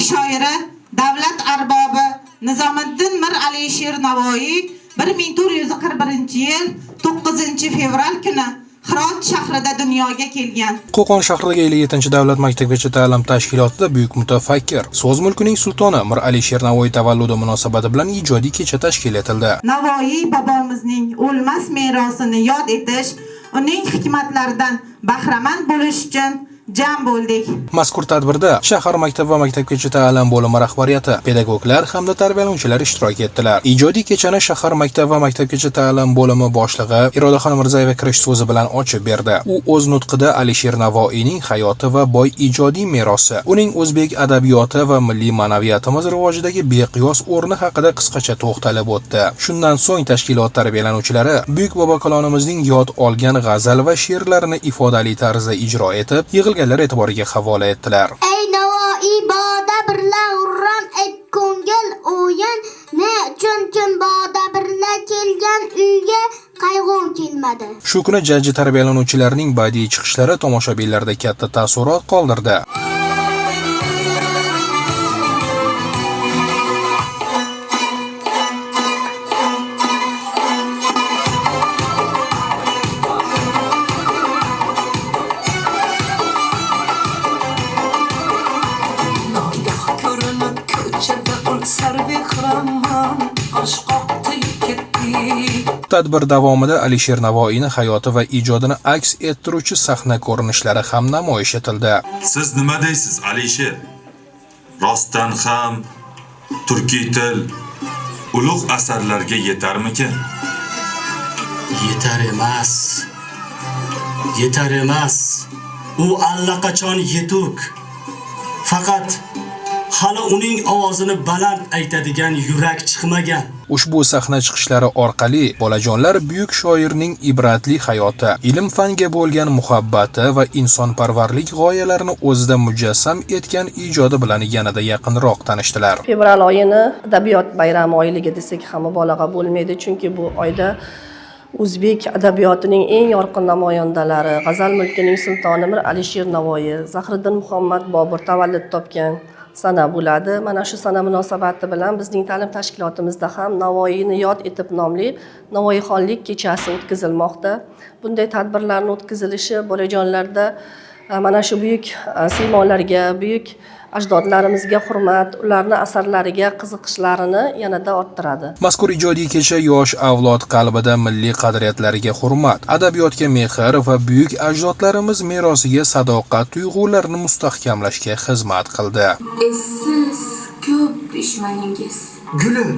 Shoiri, davlat arbobi Nizomiddin Mir Alisher Navoiy 1441-yil 9-fevral kuni Hirot shahrida dunyoga kelgan. Qo'qon shahridagi 57-davlat maktabgacha ta'lim tashkilotida buyuk mutafakkir, so'z mulkining sultoni Mir Alisher Navoiy tavalludi munosabati bilan ijodiy kecha tashkil etildi. Navoiy bobomizning o'lmas merosini yod etish, uning hikmatlaridan bahramand bo'lish uchun jam bo'ldik. Mazkur tadbirda shahar maktab va maktabgacha ta'lim bo'limi rahbariyati, pedagoglar hamda tarbiyalanuvchilar ishtirok etdilar. Ijodiy kechani shahar maktab va maktabgacha ta'lim bo'limi boshlig'i Irodaxon Mirzayeva kirish so'zi bilan ochib berdi. U o'z nutqida Alisher Navoiyning hayoti va boy ijodiy merosi, uning o'zbek adabiyoti va milliy ma'naviyatimiz rivojidagi beqiyos o'rni haqida qisqacha to'xtalib o'tdi. Shundan so'ng tashkilot tarbiyalanuvchilari buyuk bobokalonimizning yod olgan g'azal va she'rlarini ifodali tarzda ijro etib, yig'ilganlar e'tiboriga havola etdilar. Ey Navoiy boda birla g'urram et ko'ngil o'yin, ne uchun kim boda birla kelgan uyga qayg'u kelmadi. Shu kuni jajji tarbiyalanuvchilarining badiiy chiqishlari tomoshabinlarda katta taassurot qoldirdi. Nogoh ko'rinib ko'chada ul sarvi xiraman qosh qoqdi ketdi. Tadbir davomida Alisher Navoiyning hayoti va ijodini aks ettiruvchi sahna ko'rinishlari ham namoyish etildi. Siz nima deysiz, Alisher? Rostdan ham turkiy til ulug' asarlarga yetarmikin? Yetar emas. Yetar emas. U allaqachon yetuk. Faqat hali uning ovozini baland aytadigan yurak chiqmagan. Ushbu sahna chiqishlari orqali bolajonlar buyuk shoirning ibratli hayoti, ilm-fanga bo'lgan muhabbati va insonparvarlik g'oyalarini o'zida mujassam etgan ijodi bilan yanada yaqinroq tanishdilar. Fevral oyini adabiyot bayrami oyligi desak ham mubolag'a bo'lmaydi, chunki bu oyda o'zbek adabiyotining eng yorqin namoyandalari, g'azal mulkining sultoni Mir Alisher Navoiy, Zahiriddin Muhammad Bobur tavallud topgan sana bo'ladi. Mana shu sana munosabati bilan bizning ta'lim tashkilotimizda ham Navoiyni yod etib nomli Navoiyxonlik kechasi o'tkazilmoqda. Bunday tadbirlarning o'tkazilishi bolajonlarda mana shu buyuk siymolarga, buyuk ajdodlarimizga hurmat, ularning asarlariga qiziqishlarini yanada orttiradi. Mazkur ijodiy kecha yosh avlod qalbida milliy qadriyatlarga hurmat, adabiyotga mehr va buyuk ajdodlarimiz merosiga sadoqat tuyg'ularini mustahkamlashga xizmat qildi. Essiz ko'p dushmaningiz. Gulim,